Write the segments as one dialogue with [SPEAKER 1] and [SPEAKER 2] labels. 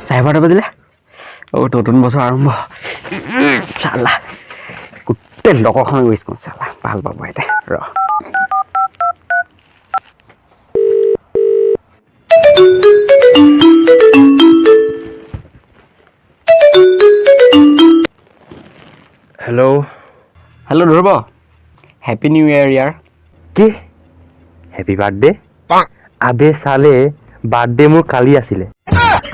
[SPEAKER 1] 12:30 বাজিলে। অ' নতুন বছৰ আৰম্ভ। চালা গোটেই লগৰখন উইচ কৰোঁ, চালা ভাল পাব এতিয়া। ৰ,
[SPEAKER 2] hello'.
[SPEAKER 1] Hello' Dhruv, happy new year ইয়াৰ।
[SPEAKER 2] কি হেপী বাৰ্থডে? আবে চালে, বাৰ্থডে মোৰ কালি আছিলে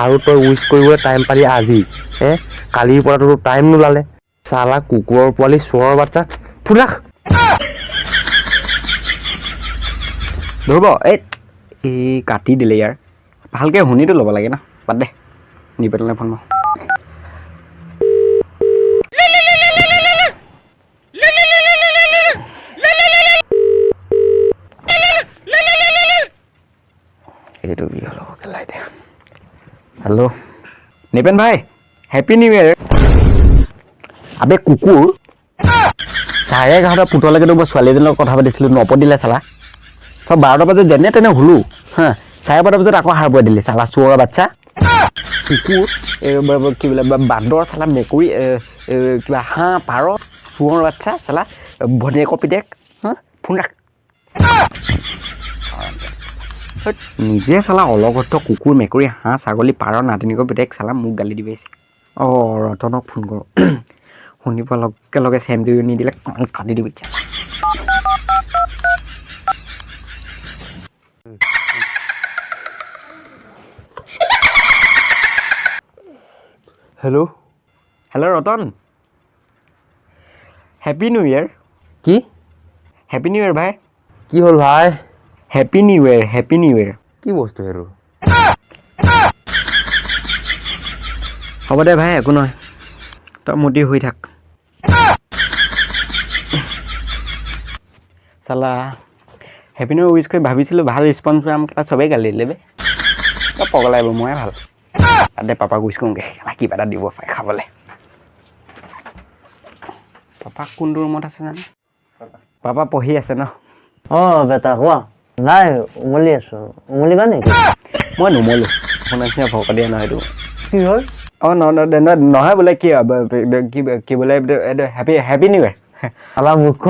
[SPEAKER 2] আৰু তই উইচ কৰিবলৈ টাইম পালি আজি। হে, কালিৰ পৰা তোৰ টাইম নোলালে। চালা কুকুৰৰ পোৱালি, চোৰৰ বাচ্চা, ফুৰাক।
[SPEAKER 1] ধ্ৰুৱ, এই এই কাটি দিলে ইয়াৰ। ভালকৈ শুনিতো ল'ব লাগে ন। বাদ দে, নিপেটলৈ ফোন মাৰো। এইটো কি হ'ল আকৌ কেলা এতিয়া? হেল্ল' নিপেন ভাই, হেপী নিউ ইয়েৰ। আবে কুকুৰ, 11:30 15লৈকেতো মই ছোৱালী এজনীৰ লগত কথা পাতিছিলোঁ, নপতিলে চালা। চব 12টা বজাত যেনে তেনে শুলো হা, 12:30 বজাত আকৌ সাৰ পোৱাই দিলে। চালা চোৰৰ বাচ্চা, কুকুৰ, এই কি বোলে বান্দৰ, চালা মেকুৰী, এ, এ, কিবা হাঁহ, পাৰ, চোৰৰ বাচ্চা, চালা ভনীয়েকৰ পিতেক। হা, ফোন ৰাখ। ধেৎ, নিজে চালা অলগদ্ধ কুকুৰ, মেকুৰী, হাঁহ, ছাগলী, পাৰ, নাতিনীকৰ পিতেক, চালা মোক গালি দিব আহিছে। অঁ, ৰতনক ফোন কৰোঁ। শুনি পোৱাৰ লগে লগে চেম টু ইউ নিদিলে কাণ কাটি দিব এতিয়া।
[SPEAKER 2] Hello'.
[SPEAKER 1] Hello' Ratan, happy new year.
[SPEAKER 2] কি?
[SPEAKER 1] হেপী নিউ ইয়েৰ ভাই।
[SPEAKER 2] কি হ'ল ভাই?
[SPEAKER 1] Happy new year, happy new year.
[SPEAKER 2] কি বস্তু সেইটো?
[SPEAKER 1] হ'ব দে ভাই, একো নহয়, তই মুদি শুই থাক। চালা হেপী নিউ ইয়েৰ উইচ কৰি ভাবিছিলোঁ ভাল ৰেচপঞ্চ পাম, কেলা চবেই গালি দিলে বে। তই পগলা আহিব, ময়ে ভাল। তাতে পাপাক উইচ কৰোঁগৈ, কেলা কিবা এটা দিব পাৰে খাবলৈ। পাপা কোনটো ৰুমত আছে জানো? পাপা পঢ়ি আছে ন?
[SPEAKER 3] অঁ বেটা, কোৱা। নাই, উমলি আছো। উমলিবা নেকি?
[SPEAKER 1] মই নুমলো, আপোনাৰ নিচিনা ভকতীয়া নহয় এইটো।
[SPEAKER 3] কি হ'ল?
[SPEAKER 1] অঁ, নহয় বোলে কি কি কি বোলে এইটো, হেপী নিউ ইয়েৰ।
[SPEAKER 3] আলা মূৰ্খ,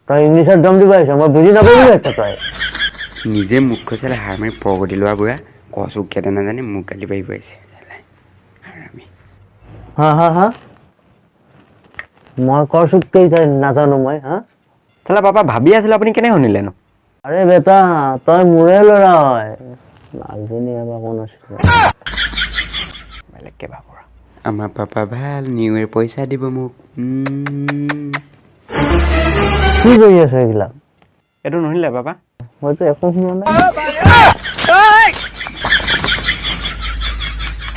[SPEAKER 3] তই ইংলিছত দম দিব আহিছ, মই বুজি নাপাব বুলি ভাবিছ তই?
[SPEAKER 1] নিজে মুখ চালে হাৰ মাৰি প্ৰগতি লোৱা বুঢ়া, কচু কেইটা নাজানি মোক গালি পাৰিব আহিছে হাৰামি।
[SPEAKER 3] হা হা হা, মই কৰচোক কেইটা নাজানো মই, হা?
[SPEAKER 1] চালা পাপা, ভাবি আছিলোঁ আপুনি কেনেকৈ শুনিলেনো?
[SPEAKER 3] আৰে বেটা, তই মোৰে ল'ৰা হয়। নাজনী এবাৰ কোন আছিলে।
[SPEAKER 1] বেলেগকৈ ভাবোঁ। আমাৰ পাপা ভাল, নিউ ইয়েৰ পইচা দিব মোক।
[SPEAKER 3] কি কৰি আছ এইবিলাক?
[SPEAKER 1] এইটো নুশুনিলে পাপা?
[SPEAKER 3] মইতো একো শুনা নাই।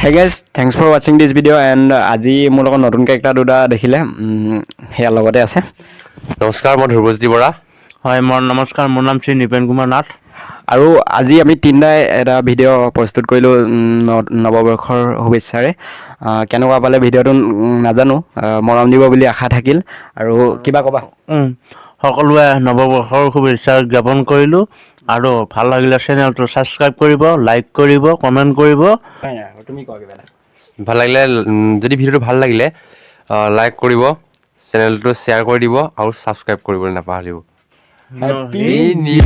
[SPEAKER 1] Hey guys, thanks for watching this video and আজি মোৰ লগত নতুন কেৰেক্টাৰ দুটা দেখিলে, সেয়া লগতে আছে।
[SPEAKER 2] নমস্কাৰ, মই ধ্ৰুৱজ্যোতি বৰা।
[SPEAKER 4] হয়, মই নমস্কাৰ, মোৰ নাম শ্ৰী নৃপেন কুমাৰ নাথ।
[SPEAKER 1] আৰু আজি আমি তিনিটাই এটা ভিডিঅ' প্ৰস্তুত কৰিলোঁ নৱবৰ্ষৰ শুভেচ্ছাৰে। কেনেকুৱা পালে ভিডিঅ'টো নাজানো, মৰম দিব বুলি আশা থাকিল। আৰু কিবা ক'বা?
[SPEAKER 4] সকলোৱে নৱবৰ্ষৰ শুভেচ্ছা জ্ঞাপন কৰিলোঁ আৰু ভাল লাগিলে চেনেলটো ছাবস্ক্ৰাইব কৰিব, লাইক কৰিব, কমেণ্ট কৰিব।
[SPEAKER 1] তুমি কোৱা কিবা এটা।
[SPEAKER 2] ভাল লাগিলে, যদি ভিডিঅ'টো ভাল লাগিলে লাইক কৰিব, চেনেলটো শ্বেয়াৰ কৰি দিব আৰু ছাবস্ক্ৰাইব কৰিবলৈ নাপাহৰিব।
[SPEAKER 1] Happy
[SPEAKER 2] new